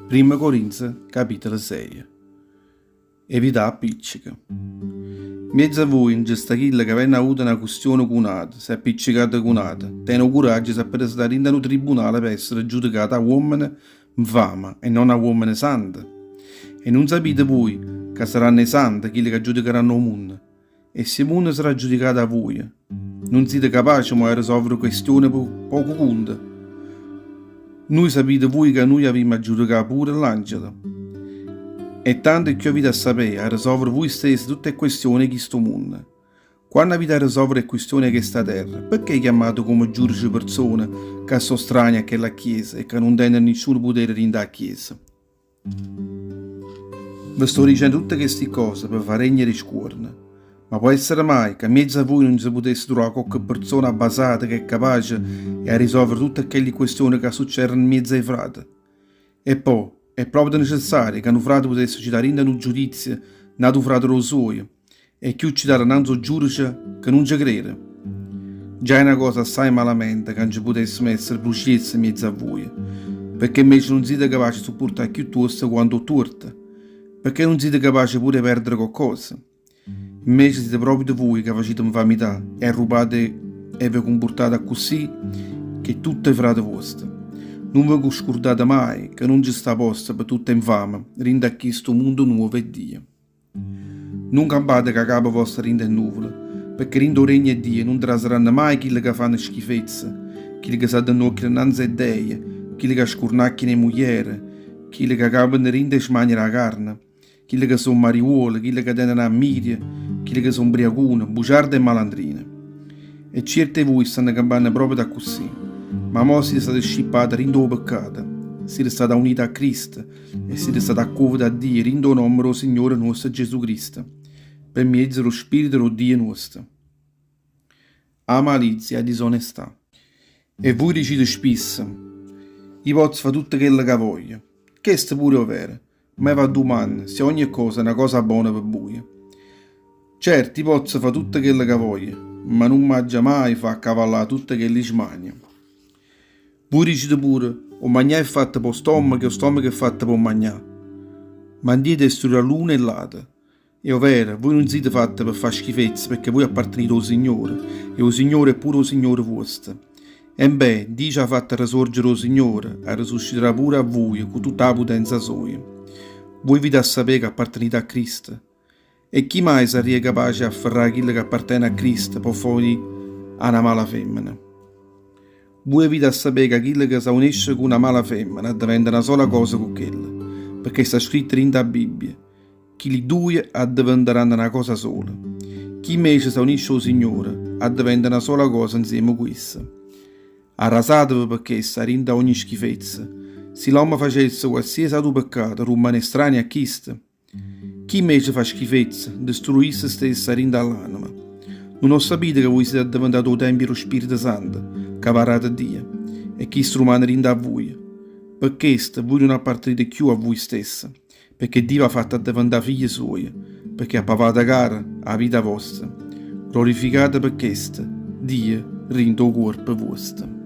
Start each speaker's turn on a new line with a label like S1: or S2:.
S1: Primma Corinze, capitolo seje. Evità appicceche. Mmiez'a vuje nce sta chillo ca avenno avuto na custione cu n'ato, s'è appiccecato cu n'ato, tene 'o curaggio 'e s'appresentà dint'a nu tribunale pe essere giudicato 'a uommene 'nfame e non 'a uommene sante. E nun sapite vuje ca saranno 'e sante chille ca giudicaranno 'o munno? E si 'o munno sarà giudicato 'a vuje, nun site capace mo 'e risolvere questione 'e poco cunto? Nun sapite vuje ca nuje avimmo a giudicà pure ll'angele? E tanto cchiù avite a sapé a risolvere vuje stesse tutte 'e questione 'e chisto munno. Quanno avite a risolvere 'e questione 'e chesta terra, pecché chiammate comme giudice perzone ca so' stranie a chella chiesa e ca nun teneno nisciuno potere dint' 'a chiesa? Ve sto dicenno tutte chesti cose pe ve regnere 'e scuorno. Ma po' essere mai ca mmiezzo a vuje nun se putesse truvà cocche perzona abbasata ca è capace 'e arrisolvere tutte chelli questione ca succedono mmiezzo a 'e frate? E po', è proprio necessario ca nu frate putesse cità dint' a nu giudizio n'atu frate d' 'o suojo e cchiù cità annanze 'o giudice ca nun ce crede? Già è na cosa assaje malamente ca nce putessemo essere pruciesse mmiezzo a vuje, pecché invece nun site capace 'e suppurtà cchiù tuosto quanto 'o tuorto, pecché nun site capace pure 'e perdere coccosa. Invece site proprio vuje ca facite 'nfamità e arrubate e ve cumpurtate accussì che tutte 'e frate vuoste. Nun ve scurdate maje ca nun ce sta posto pe tutte 'e 'nfame dint' a chisto mundo nuovo 'e Dio. Nun campate cu 'a capa vosta dint' 'e nuvole, pecché dint' 'o regno 'e Dio nun traseranno maje chille ca fanno schifezze, chille ca s'addenocchiano 'nnanze 'e ddeje, chille ca scurnacchiano 'e mugliere, chille ca campano dint' 'e smanie d' 'a carne, chille ca so' mariuole, chille ca teneno 'a mmiria, chille ca so' 'mbriacune, buciarde e malandrine. E cierte 'e vuje stanno campanno proprio accussì. Ma mo site state scippate dint' 'o peccato, site state aunite a Cristo e site state accuvute a Dio dint' 'o nomme d' 'o Signore nuosto Gesù Cristo, pe mmiezzo d' 'o Spirito d' 'o Dio nuosto. 'A malizia e 'a disonestà. E vuje dicite spisso, Io pozzo fa' tutto chello ca voglio. Chesto pure è overo, Ma i' v'addumanno si ogne cosa è na cosa bona pe buje. Certo, i' pozzo fa' tutto chello ca voglio, ma nun m'aggia maje fa' accavallà 'a tutte chelli smanie. Vuje dicite pure, 'O magnà è fatto p' 'o stommaco e 'o stommaco è fatto p' 'o magnà. Ma Dio destruirà l'uno e l'ate. È overo, vuje nun site fatte pe fa' schifezze pecché vuje appartenite ô Signore e 'o Signore è pure 'o Signore vuosto. Embè, Dio c'ha fatto resorgere 'o Signore, arresuscitarà pure a vuje cu tutta 'a putenza soja. Vuje avite a sapé ca appartenite a Cristo. E chi maje sarria capace 'e afferrà chillo ca appartene a Cristo p' 'o fa unì a na mala femmena? Vuje avite a sapé ca chillo ca s'aunesce cu na mala femmena addeventa na sola cosa cu chella, pecché sta scritto dint' 'a Bibbia, Chilli duje addeventeranno na cosa sola. Chi invece s'aunisce ô Signore addeventa na sola cosa nzieme cu isso. Arrasateve pe chesto 'a dint' a ogni schifezza. Si l'ommo facesse qualsiasi atu peccato, rummane estraneo a chisto. Chi invece fa schifezza, distruje isso stesso 'a dint' a l'anema. Nun 'o ssapite ca vuje site addeventate 'o tempio d' 'o Spirito Santo ca v'ha dato Dio, e chisto rumane dint' a vuje? Pe chesto vuje nun appartenite cchiù a vuje stesse. Pecché Dio v'ha fatto addeventà figlie suoje, pecché ha pavato cara 'a vita vosta. Glorificate pe chesto Dio dint' 'o cuorpo vuosto.